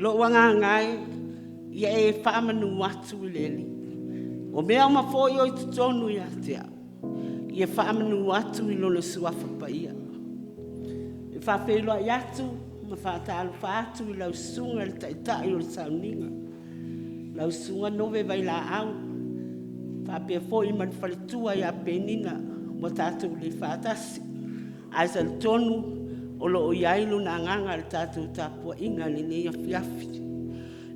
Lou agaga e, ia e faamanu atu i le Alii. O mea uma foi o i totonu ia te au, ia faamanu atu i Lona Suafa Paia. E faafeiloai atu ma faatalofa atu i lau Susuga i le Taitai o le Sauniga, lau Susuga Nove Vailaau, faapea foi ma le faletua ia Penina ua tatou le faatasi, ae talitonu o lo o i ai Lona Agaga i le tatou tapuaiga i lenei afiafi.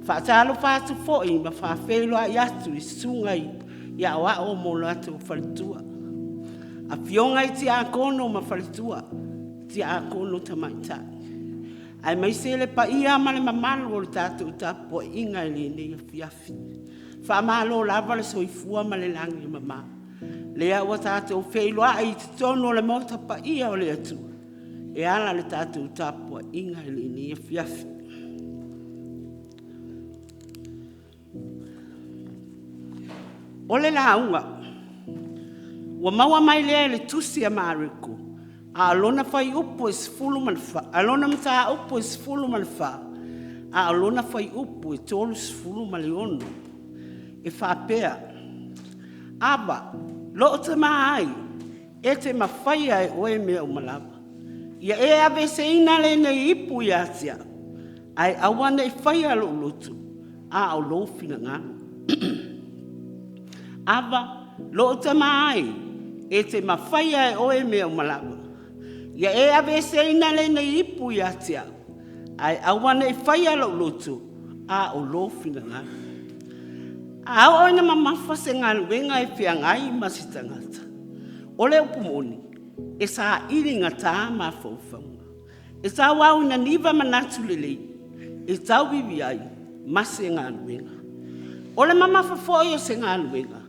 Faatalofa atu foi ma faafeiloai atu i susuga i aoao ma o latou faletua, afioga i tiakono ma faletua, tiakono tamaitai, aemaise le paia ma le mamalu o le tatou tapuaiga i lenei afiafi. Faamalo lava le soifua ma le lagi e mama, lea ua tatou feiloai i totonu o le Maota paia o le Atua e ala i le tatou tapuaiga i lenei afiafi. O le lauga ua maua mai lea i le Tusi a Mareko a o lona fuaiupu e 14, a o lona mataupu e 14, a o lona fuaiupu e 36 e faapea, Ava, lou tama ai, e te mafaia e oe mea uma lava. Ia e aveeseina lenei ipu ia te au, ae aua ne i faia lou loto, a o lou finagalo. Ava, lou tama e, e te mafaia e oe mea uma lava. Ia e aveeseina lenei ipu ia te au, ae aua ne i faia lou loto, a o lou finagalo. A oo ina mamafa se galuega e feagai ma se tagata, o le upu moni, e saili gata mafaufauga. E tauau ina niva manatu lelei e tauivi ai ma se galuega. O le mamafa foi o se galuega,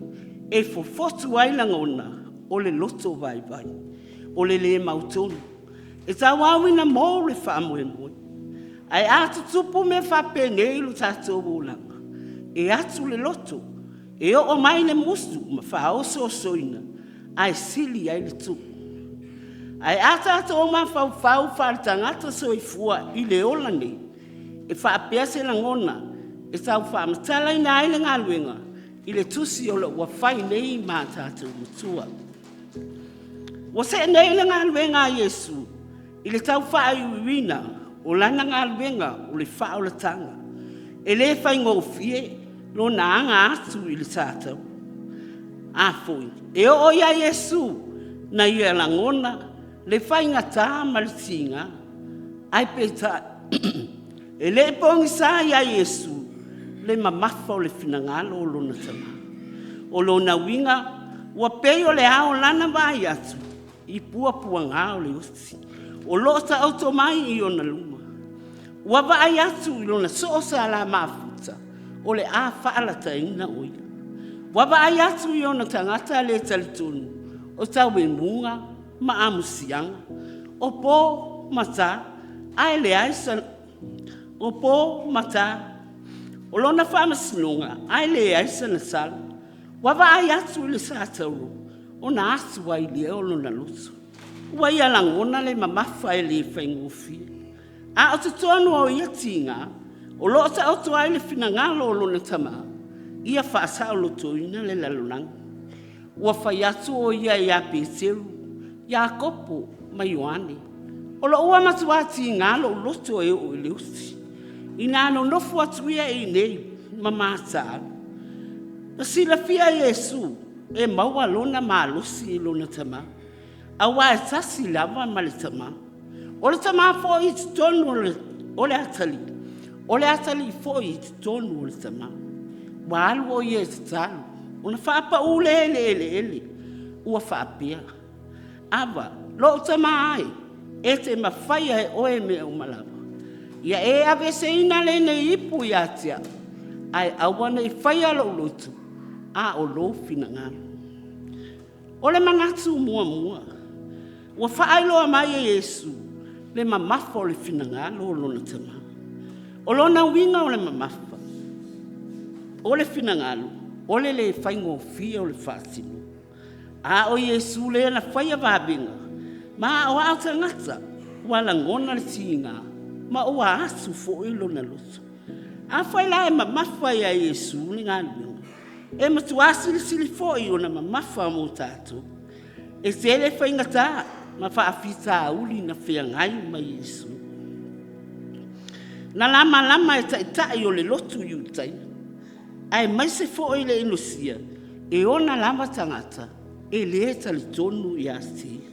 e fofotu ai lagona o le loto vaivai, o le le mautonu. E tauau ina mou le faamoemoe. Ae a tutupu mea faapenei i lo tatou olaga, e atu le loto e oo mai le musu ma faaosoosoina ae sili ai le tuu. Ae a tatou mafaufau faaletagata soifua i le ola nei, e faapea se lagona e tau faamatalaina ai le galuega i le tusi o lo o ua fai nei ma a tatou matua. Ua see nei le galuega a Iesu i le tau faaiuiuina o lana galuega o le faaolataga. E le faigofie lona aga atu i le sataua. A foi e oo ia Iesu na ia lagona le faigata ma le tiga, ae peitai, e le i pogisa ia Iesu le mamafa o le finagalo o lona Tama. O lona uiga, ua pei o le a o lana vaai atu i puapuaga o le oti o lo o taoto mai i ona luma. Ua vaai atu i lona soo sala mafuta o le a faalataina o ia. Ua vaai atu i ona tagata le talitonu o tauemuga ma amusiaga, o po ma ta, ae leai sana o po ma ta o lona faamasinoga ae leai sana sala. Ua vaai atu i le satauro ona atu ai lea o lona loto. Ua ia lagona le mamafa e le faigofie. A o totonu o ia tiga o lo o taoto ai le finagalo o lona Tama ia faasaolotoina le lalolagi. Ua fai atu o ia ia Peteru, Iakopo ma Ioane, “O lou ua matua tiga lou loto e oo i le oti, ina nonofo atu ia i inei ma mataala.” Na silafia e Iesu e maua lona malosi i lona Tama, aua e tasi lava ma le Tama. O le Tama foi i totonu o le atalii, o le atalii foi i totonu o le Tama. Ua alu o ia e tatalo, ona faapau lea i le eleele, ua faapea, “Ava, lou Tama e, e te mafaia e oe mea uma lava. Ia e aveeseina lenei ipu ia te au, ae aua ne i faia lou loto, a o lou finagalo.” O le manatu muamua, ua faailoa mai e Iesu le mamafa o le finagalo o lona Tama. O lona uiga o le mamafa o le finagalo, o le le faigofie o le faatinoga. A o Iesu lea na faia vavega ma aoao tagata ua lagona le tiga. ma ua asu foi lona loto. Afai la e mamafa ia Iesu le galuega, e matua silisili foi ona mamafa mo tatou. E tele faigata ma faafitauli na feagai ma Iesu. Na lamalama e taitai o le lotu Iutaia, aemaise foi le inosia e ona lava tagata e le talitonu ia te ia.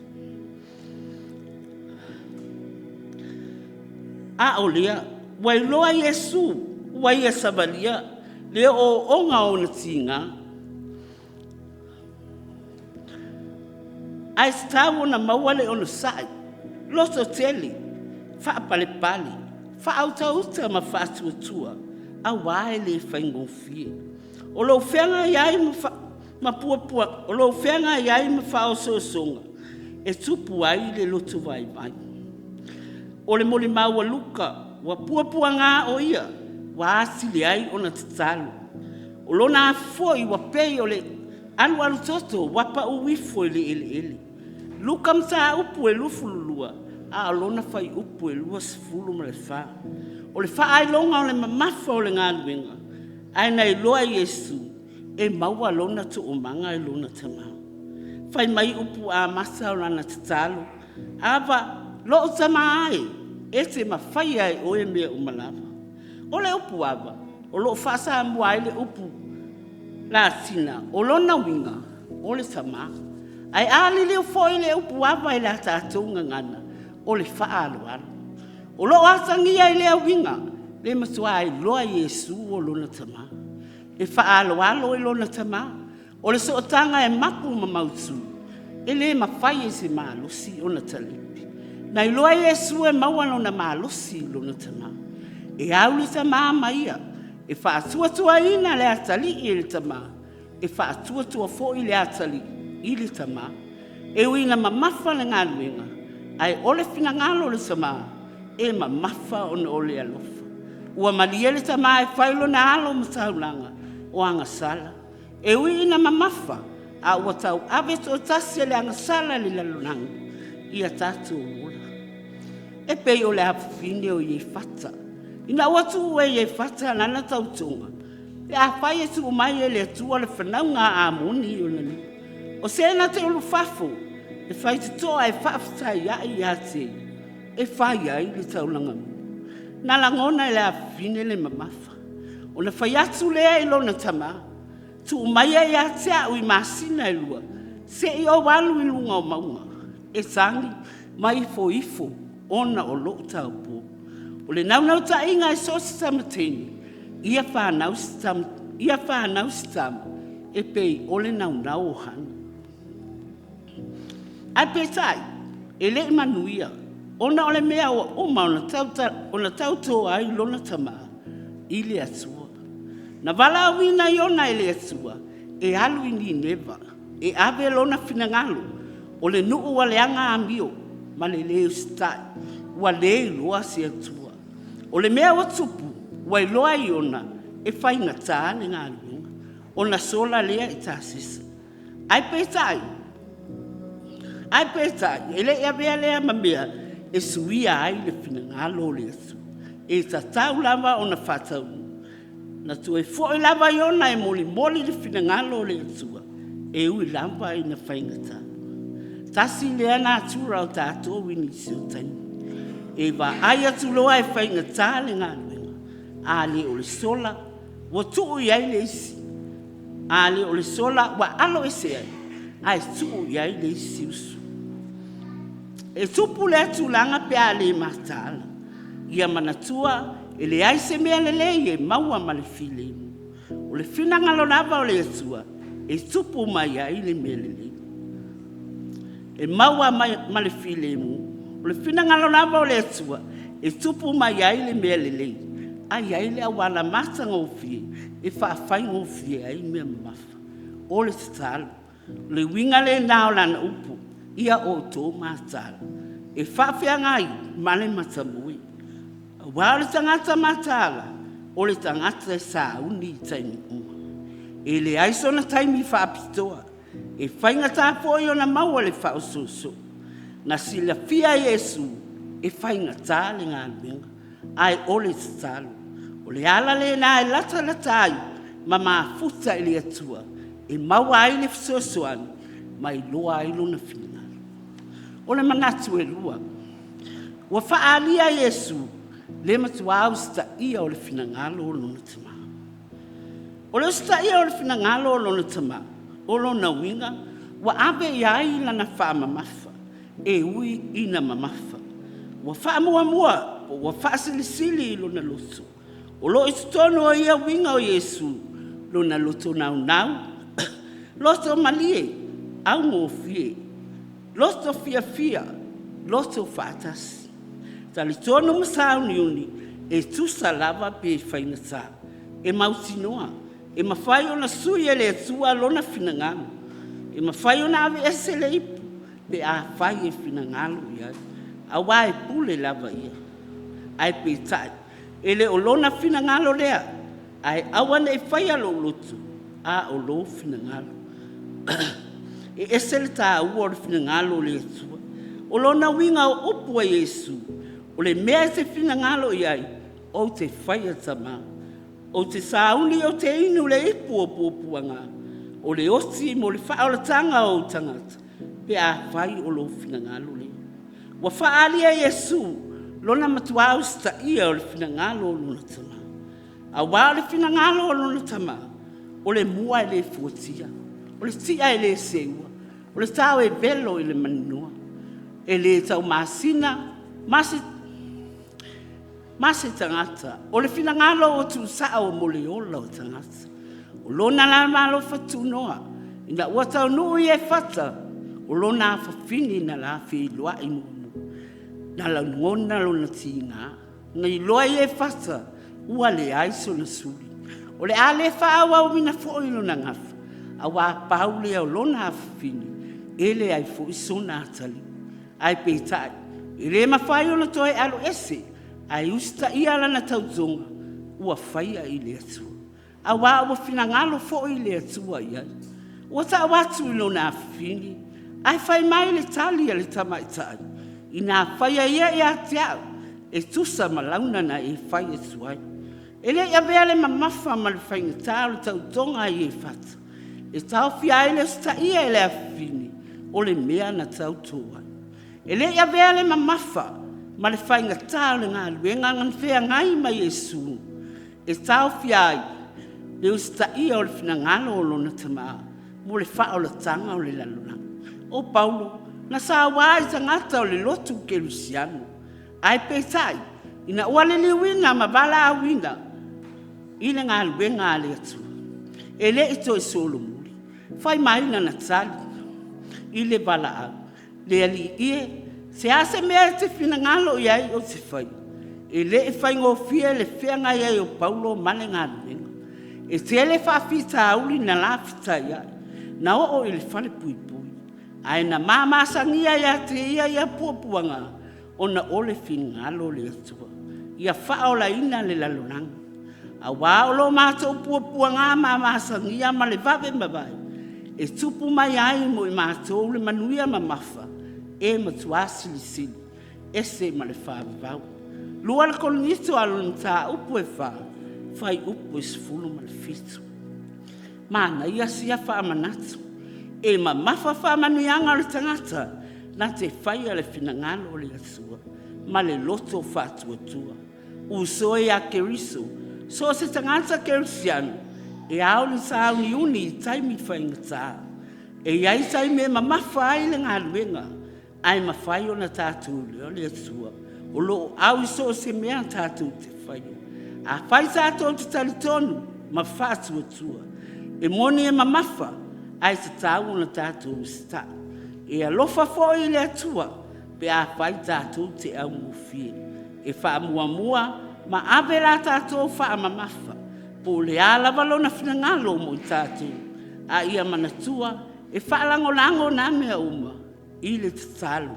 A o lea, ua iloa Iesu ua ia savalia le ooooga o ona tiga, ae tatau ona maua le onosai, lototele, faapalepale, faautauta ma faatuatua aua e le faigofie. O lo o feagai ai ma puapuaga, o lo o feagai ai ma faaosoosoga e tupu ai le loto vaivai. O le molimau a Luka, ua puapuaga o ia ua atili ai ona tatalo. O lona afu foi ua pei o le alualutoto ua pau ifo i le eleele. Luka Mataupu e 22, a o lona fuaiupu e 24. O le faailoga o le mamafa o le galuega, ae na iloa e Iesu e maua lona toomaga i lona Tama. Fai mai upu amata o lana tatalo, “Ava, lou Tama e, e te mafaia e oe mea uma lava.” O le upu ava, o lo o faa-Samoa ai le upu Latina, o lona uiga, o le tama. Ae a liliu foi le upu ava i la tatou gagana, o le faaaloalo. O lo o atagia i lea uiga le matua iloa e Iesu o lona Tama. E faaaloalo i lona Tama. O le sootaga e mapu ma mautu, e le mafai e se malosi ona talipi. Na iloa e Iesu e maua lona malosi i lona Tama. E au le Tama ma ia, e faatuatuaina le atalii e le Tama, e faatuatua foi le atalii i le Tama. E ui ina mamafa le galuega, ae o le finagalo o le Tama e mamafa ona o le alofa. Ua malie le Tama e fai lona alo ma taulaga o agasala. E ui ina mamafa, a ua tauave toatasi e le agasala i le lalolagi ia tatou ola. E pei o le afafine o Iefata. Ina ua tuu e Iefata lana tautoga, pe afai e tuu mai e le Atua le fanauga a Amoni i ona lima, o se na te ulufafo e faitotoa e faafetaiai ia te ia e fai ai le taulaga mua. Na lagona e le afafine le mamafa, ona fai atu lea i lona tama, “Tuu maia ia te au i masina e lua se i ou alu i luga o mauga e tagi ma ifoifo ona o lou taopo.” O le naunautaiga i so o se tamateine, ia fanau se tama e pei o le naunau o Hana. Ae peitai, e le i manuia ona o le mea ua uma ona tauto ai lona tama i le Atua. Na valaauina Iona e le Atua e alu i Nineva e ave lona finagalo, o le nuu ua leaga amio ma le lē usitai, ua le iloa se Atua. O le mea ua tupu, ua iloa e Iona e faigata le galuega, ona sola lea i Tasisa. Ae peitai, e le i avea lea ma mea e suia ai le finagalo o le Atua, e tatau lava ona faataunuu. Na toe foi lava Iona e molimoli le finagalo o le Atua, e ui lava ina faigata. Tasi lea natura o tatou i nisi o taimi, e vaai atu loa e faigata le galuega, a le o le sola ua tuu i ai le isi, a le o le sola ua aloese ai ae tuu i ai le isi usu. E tupu lea tulaga pe a le mataala. Ia manatua, e leai se mea lelei e maua ma le filemu. O le finagalo lava o le Atua e tupu mai ai le mea lelei. E maua ma le filemu. O le finagalo lava o le Atua e tupu mai ai le mea lelei, a i ai le auala matagofie e faafaigofie ai mea mamafa. O le tatalo, o le uiga lena o lana upu, ia outou mataala e faafeagai ma le matamoi. Aua o le tagata mataala, o le tagata e sauni i taimi uma. E leai sona taimi faapitoa, e faigata foi ona maua le faaosoosoga. Na silafia e Iesu e faigata le galuega. Ae o le tatalo. O le ala lena e latalata ai ma mafuta i le Atua e maua ai le fesoasoani ma iloa ai Lona finagalo. O le manatu e lua, ua faaalia e Iesu le matua usitaia o le finagalo o lona Tama. O le usitaia o le finagalo o lona Tama, o lona uiga ua ave i ai lana faamamafa e ui ina mamafa. Ua faamuamua po ua faasilisili i lona loto. O lo o i totonu o ia uiga o Iesu lona loto naunau, loto malie, augofie, loto fiafia, loto faatasi, talitonu ma sauniuni e tusa lava pe faigata. E mautinoa e mafai ona sui e le Atua lona finagalo, e mafai ona aveese le ipu pe afai e finagalo i ai, aua e pule lava Ia. Ae peitai, e le o lona finagalo lea, ae aua ne i faia lou loto, a o lou finagalo. E ese le taua o le finagalo o le Atua. O lona uiga o upu a Iesu, o le mea e te finagalo i ai, ou te faia Tama. Ou te sauni ou te inu i le ipu o puapuaga, o le oti mo le faaolataga o ou tagata pe afai o lou finagalo lea. Ua faaalia e Iesu lona matua usitaia o le finagalo o lona Tama, aua o le finagalo o lona Tama, o le mua e le fuatia, o le tia e le seua, o le tao e velo i le maninoa, e le taumasina ma se tagata. O le finagalo ua tuusao mo le ola o tagata. O lona la meaalofa tunoa ina ua taunuu i Efata, o lona afafine na la feiloai muamua, na lagona lona tiga, na iloa e Iefata ua leai sona suli. O le a le faaauauina foi lona gafa, aua pau lea o lona afafine, e leai foi sona atalii. Ae peitai, e le mafai ona toe aloese ae usitaia lana tautoga ua faia i le Atua, aua ua finagalo foi le Atua i ai. Ua tau atu i lona afafine, ae fai mai le tali a le tamaitai, “Ina faia ia ia te au e tusa ma launa na e fai atu ai.” E le i avea le mamafa ma le faigata o le tautoga a Iefata e taofia ai le usitaia e le afafine o le mea na tauto ai. E le i avea le mamafa ma le faigata o le galuega na feagai ma Iesu e taofia ai le usitaia o le finagalo o lona Tama mo le faaolataga o le lalolagi. O Paulo, na saua i tagata o le lotu kerisiano, ae peitai ina ua liliuina ma valaauina i le galuega a le Atua, e le i toe solomuli. Fai mai lana tali i le valaau, “Le Alii e, se a se mea e te finagalo i ai ou te faia?” E le i faigofie le feagai ai o Paulo ma le galuega. E tele faafitauli na lafetaiai, na oo i le falepuipui, ae na mamasagia ia te ia ia puapuaga ona o le finagalo o le Atua ia faaolaina le lalolagi. Aua o lo matou puapuaga mamasagia ma le vave mavae, e tupu mai ai mo i matou le manuia mamafa e matua silisili ese ma le faavavau. 2 Korinito Alo Mataupu e 4, fuaiupu e 17. Manaia sia faamanatu, e mamafa faamanuiaga o le tagata na te faia le finagalo o le Atua ma le loto faatuatua. Uso e ia Keriso, so o se tagata kerisiano e ao ona sauniuni i taimi faigata. E i ai taimi e mamafa ai le galuega ae mafai ona tatou iloa le Atua o lo o au i so o se mea tatou te faia. Afai tatou te talitonu ma faatuatua, e moni e mamafa ae tatau ona tatou usitai. E alofa foi le Atua pe afai tatou te augofie. E faamuamua ma ave la tatou faamamafa po o le a lava Lona finagalo mo i tatou, a ia manatua e faalagolago na mea uma i le tatalo.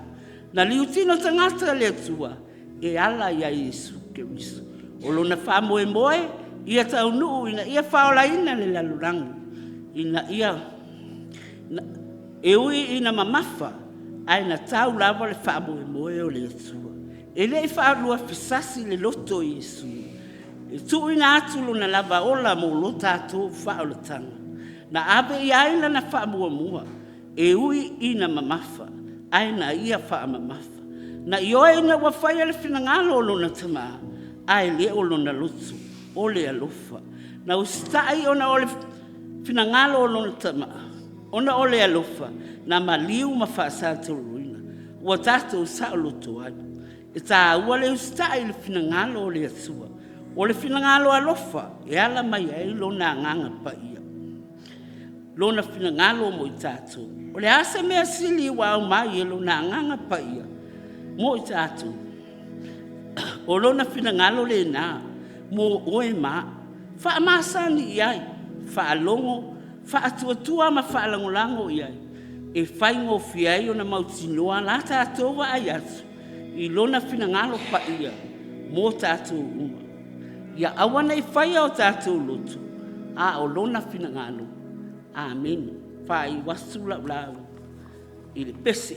Na liutino tagata le Atua e ala ia Iesu Keriso. O lona faamoemoe ia taunuu ina ia faaolaina le lalolagi ina ia… E ui ina mamafa ae na tau lava le faamoemoe o le Atua. E le i faaluafesasi le loto o Iesu, e tuuina atu lona lava ola mo lo tatou faaolataga. Na ave i ai lana faamuamua, e ui ina mamafa, ae na ia faamamafa. Na ioe ina ua faia le finagalo o lona Tama, ae le o lona loto, o le alofa. Na usitai ona o le finagalo o lona Tama, ona o le alofa, na maliu ma faasatoluina, ua tatou saoloto ai. E taua le usitai i le finagalo o le Atua. O le finagalo alofa e ala mai ai Lona Agaga Paia, Lona finagalo mo i tatou. O le a se mea sili ua aumai e Lona Agaga Paia mo i tatou? O Lona finagalo lena mo oe ma au. Faamasani i ai, faalogo, faatuatua ma faalagolago i ai, e faigofie ai ona mautinoa la tatou vaai atu i Lona finagalo paia mo tatou uma. Ia aua ne i faia o tatou loto, a o Lona finagalo. Amene. Faaiu atu lau lauga i le pese.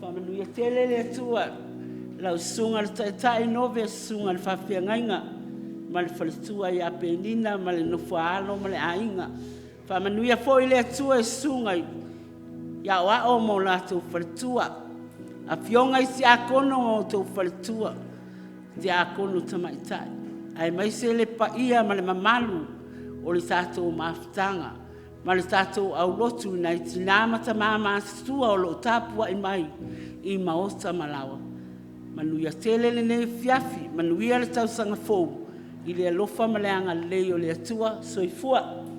Faamanuia tele le Atua i lau Susuga i le Taitai Nove, Susuga i le Faafeagaiga ma le faletua ia Penina ma le nofo-a-alo ma le aiga. Faamanuia foi le Atua i susuga i aoao ma o latou faletua, afioga i siakono ma outou faletua. Tiakono Tamaitai, aemaise le paia ma le mamalu o le tatou mafutaga ma le tatou aulotu i nai tina ma tama matutua o lo o tapuai mai i maota ma laoa. Manuia tele lenei afiafi, manuia le tausaga fou i le alofa ma le agalelei o le Atua. Soifua.